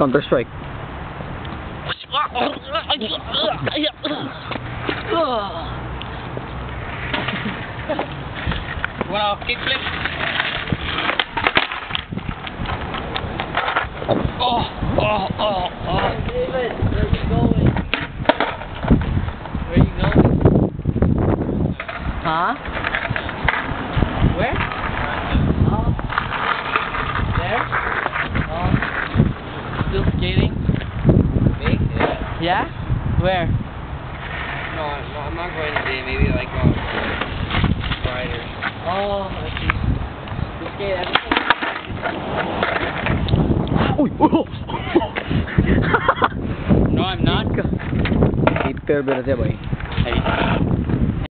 Counter Strike. Wanna kickflip? Oh. David, where you going? Where you going? Huh? Where? Oh. There? Oh. Still skating? Me? Yeah. Yeah? Where? No, I'm not going today. Maybe like on Friday or something. Oh, I see. You skate everything? Uy! Oh! No, I'm not. Hater ba na siya, boy?